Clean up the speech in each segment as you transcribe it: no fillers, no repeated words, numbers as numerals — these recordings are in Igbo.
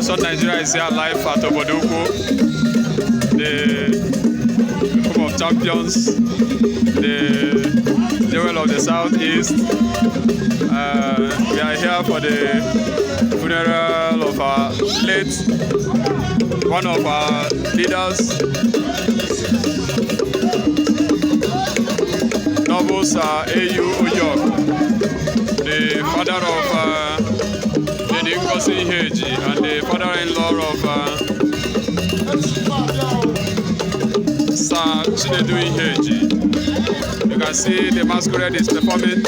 Motion Nigeria is here live at Obodoukwu, the home of champions, the jewel of the Southeast. We are here for the funeral of our late, one of our leaders, Noble Sir A.U. Ojioko, the father of Lady Ngozi Iheji and the father-in-law of Sir Chinedu Iheji. You can see the masquerade is performing.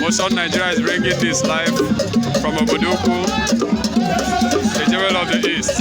Motion Nigeria is bringing this live from Obodoukwu, the jewel of the East.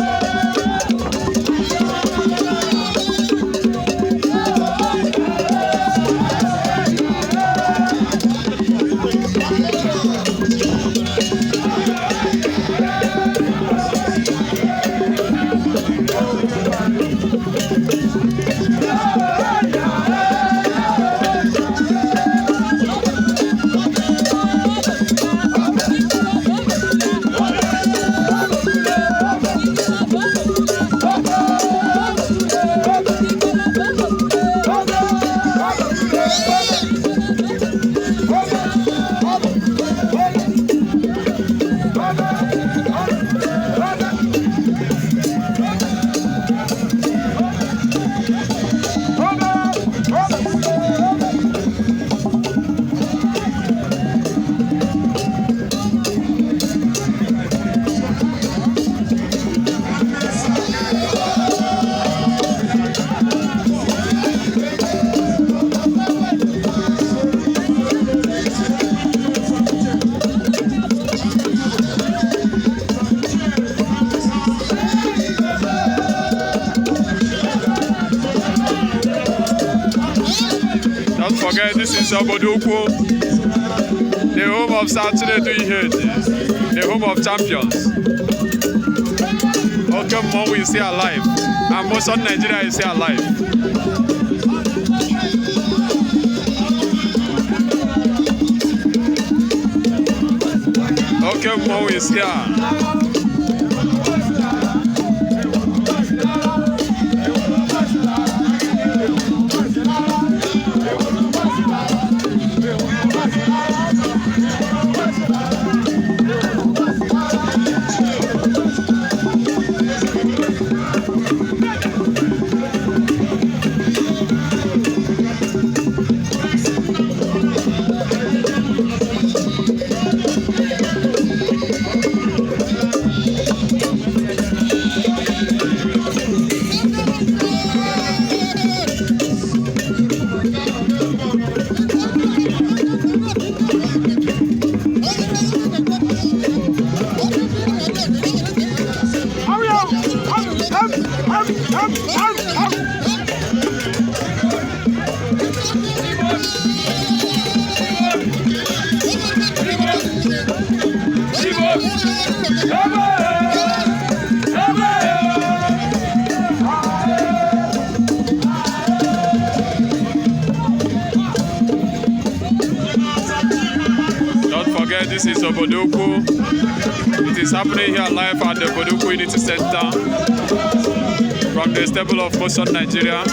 Don't forget, this is Obodoukwu, the home of Sir Chinedu Iheji, the home of champions. Oke Mmonwu is here alive, and Motion Nigeria is here alive. Oke Mmonwu is here. Don't forget, this is Obodoukwu. It is happening here live at the Obodoukwu Unity Center from the stable of Motion Nigeria.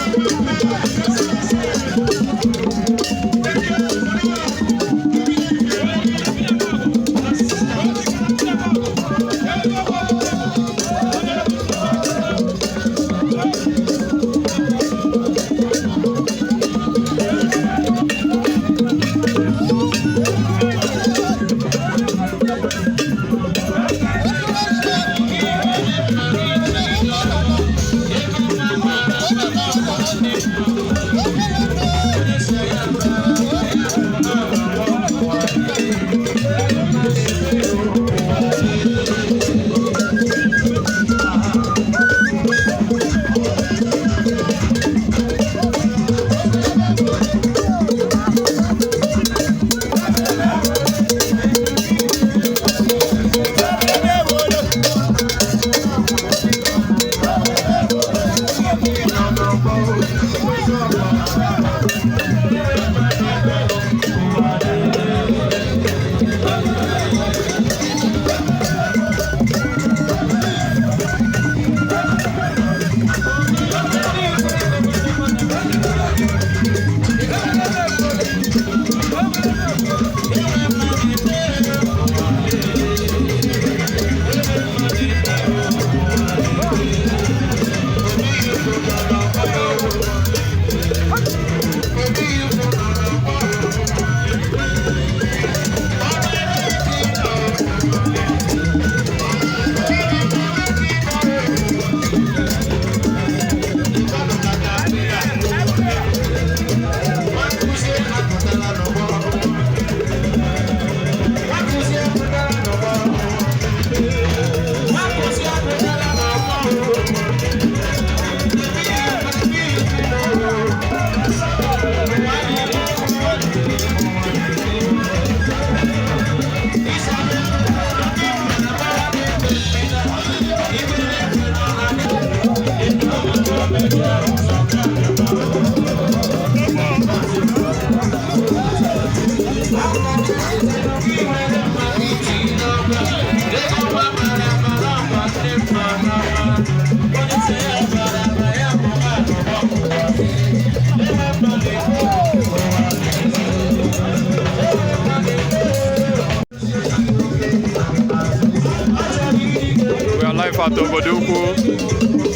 We are live at Obodoukwu,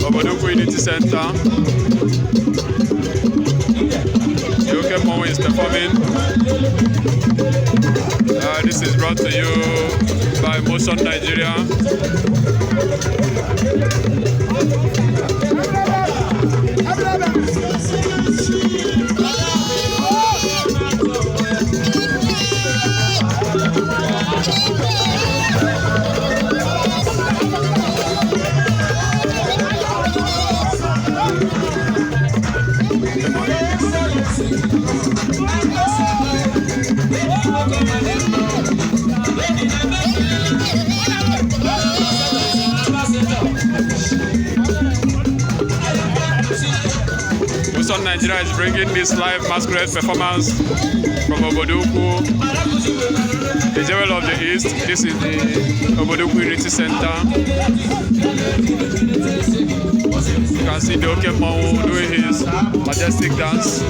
Obodoukwu Unity Center. The Oke Mmanwu is performing. This is brought to you by Motion Nigeria. Motion Nigeria is bringing this live masquerade performance from Obodoukwu, the Jewel of the East. This is the Obodoukwu Unity Center. You can see the Oke Mmanwu doing his majestic dance.